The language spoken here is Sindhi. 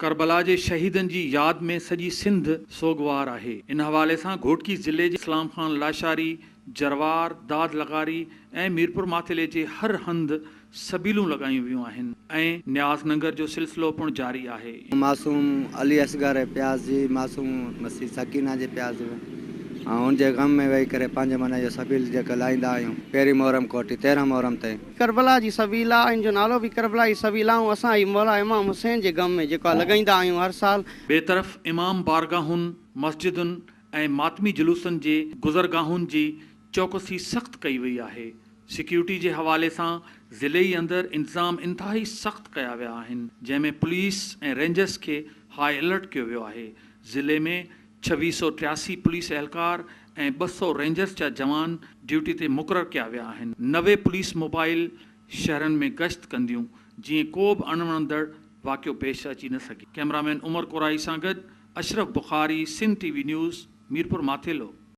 ڪربلا جي شهيدن جي ياد ۾ سڄي سنڌ سوڳوار آهي. ان حوالي سان گهوٽڪي ضلعي جي اسلام خان لاشاري، جروار، داد لغاري ۽ ميرپور ماٿيلي جي هر هنڌ سبيلون لڳايون ويون آهن ۽ نياز ننگر جو سلسلو پڻ جاري آهي. معصوم علي اصغر پياس جي معصوم مسي سڪينه جي پياس ۾ ۽ ان جي غم ۾ ويهي ڪري پنهنجي من جو سبيل جيڪو لائيندا آهيون پهرين محرم کان وٺي 13 محرم تائين. ڪربلا جي سبيل آ ان جو نالو به ڪربلا جي سبيل آ ۽ اسان هي مولا امام حسين جي غم ۾ جيڪو آ لڳائيندا آهيون هر سال. ٻئي طرف امام بارگاهن، مسجدن ۽ ماتمي جلوسن جي گذرگاهن جي چوڪسي سخت ڪئي وئي آهي. سيڪيورٽي جي حوالي سان ضلعي اندر انتظام انتهائي سخت ڪيا ويا آهن، جنهن ۾ پوليس ۽ رينجرز کي هاء الرٽ ڪيو ويو آهي. ضلعي ۾ 2683 پوليس اهلڪار ۽ 200 رينجرز جا جوان ڊيوٽي تي مقرر ڪيا ويا آهن. 90 پوليس موبائل شهرن ۾ گشت ڪنديون جيئن ڪو به اڻوڻندڙ واقعو پيش اچي نه سگهي. ڪئميرامين عمر ڪورائي سان گڏ Ashraf Bukhari, Sindh T V news, Mirpur Mathelo.